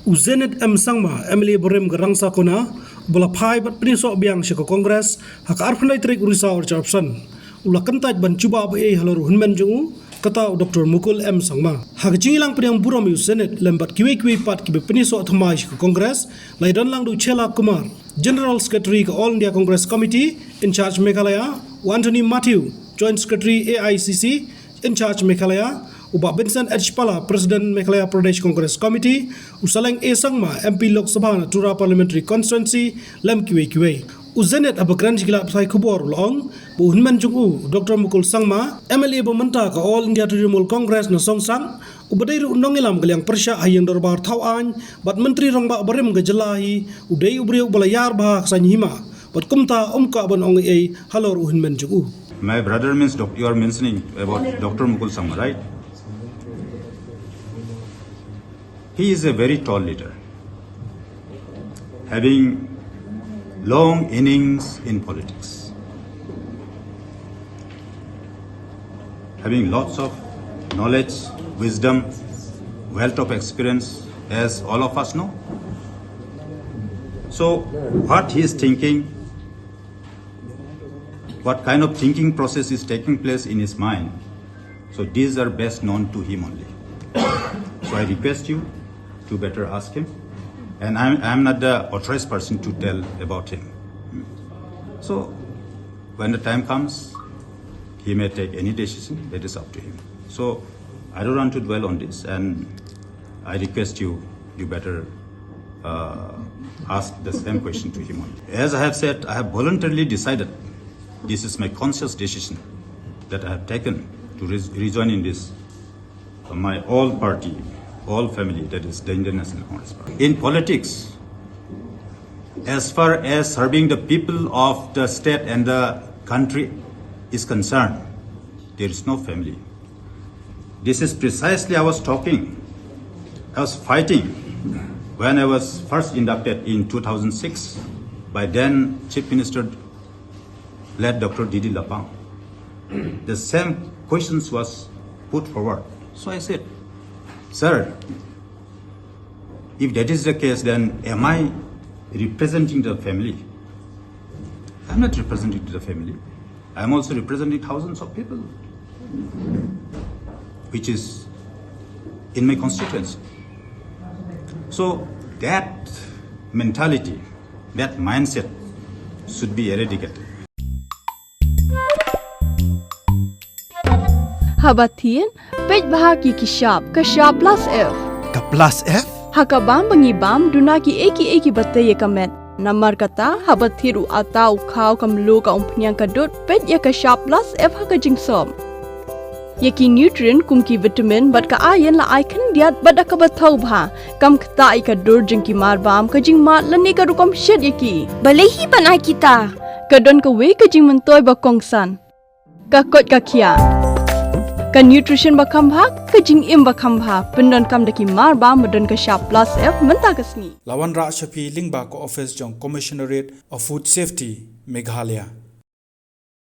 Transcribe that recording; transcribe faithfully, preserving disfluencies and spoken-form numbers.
U Zenith M Sangma, M L A barim ka Rangsakona, uba la phai bad pynïasoh biang sha ka Congress ha ka arphew tarik u Risaw arphew san, u la kyntait ban jubab ei halor u hynmen jong u, kata u Doctor Mukul M Sangma. Ha ka jingïalang pdiang burom ïa u Zenith lem bad kiwei kiwei pat kiba pynïasoh thymmai sha ka Congress, la ïadon lang da u Chella Kumar, General Secretary ka All India Congress Committee in charge Meghalaya, u Anthony Matthew, Joint Secretary A I C C in charge Meghalaya, u Bah Vincent H Pala, President Meghalaya Pradesh Congress Committee, u Saleng A Sangma, M P Lok Sabha na Tura Parliamentary Constituency, lem kiwei kiwei. U Zenith haba kren sha ki lad pathai khubor u la ong ba u hynmen jong u, Doctor Mukul Sangma, M L A ba mynta ka All India Trinamool Congress na Songsak, uba dei ruh u nongïalam ka liang pyrshah ha ïing dorbar thaw aiñ bad Myntri Rangbah barim ka jylla hi, u dei u briew uba la ïar bha ha ka saiñ hima bad kumta um kwah ban ong ei ei halor u hynmen jong u. My brother means doc- you are mentioning about Doctor Mukul Sangma, right? He is a very tall leader, having long innings in politics, having lots of knowledge, wisdom, wealth of experience, as all of us know. So, what he is thinking, what kind of thinking process is taking place in his mind, so these are best known to him only. So I request you to better ask him. And I'm, I'm not the authorized person to tell about him. So when the time comes, he may take any decision that is up to him. So I don't want to dwell on this, and I request you, you better uh, ask the same question to him only. As I have said, I have voluntarily decided, this is my conscious decision that I have taken to re- rejoin in this, uh, my old party, old family, that is the Indian National Congress Party. In politics, as far as serving the people of the state and the country is concerned, there is no family. This is precisely I was talking, I was fighting when I was first inducted in two thousand six by then Chief Minister late Doctor D D Lapang. The same questions was put forward. So I said, "Sir, if that is the case, then am I representing the family? I'm not representing the family. I'm also representing thousands of people, which is in my constituency." So that mentality, that mindset should be eradicated. Haba thied, peit bha ki ki shap, ka shap plus F. Ka plus F? Ha ka bam ba ngi bam, duna ki ei ki ei kiba tei ïa ka met. Namar kata, haba thied u atta u khaw ka mluh ka umphniang ka dud, peit ïa ka shap plus F ha ka jingsop. Ïa ki nutrient kum ki vitamin bad ka iron la ai khyndiat bad da kaba thaw bha. Kam ktah ïa ka dur jong ki mar bam, ka jingmad lane ka rukom shet ïa ki. Balei hi ban ai kita? Ka don kawei ka jingmyntoi ba kongsan. Ka koit ka khiah. Ka nutrition ba kham bha, ka jingim ba kham bha. Pyndonkam da ki mar bam ba don ka shap plus F mynta ka sngi. La wanrah sha phi lyngba ka office jong Commissionerate of Food Safety, Meghalaya.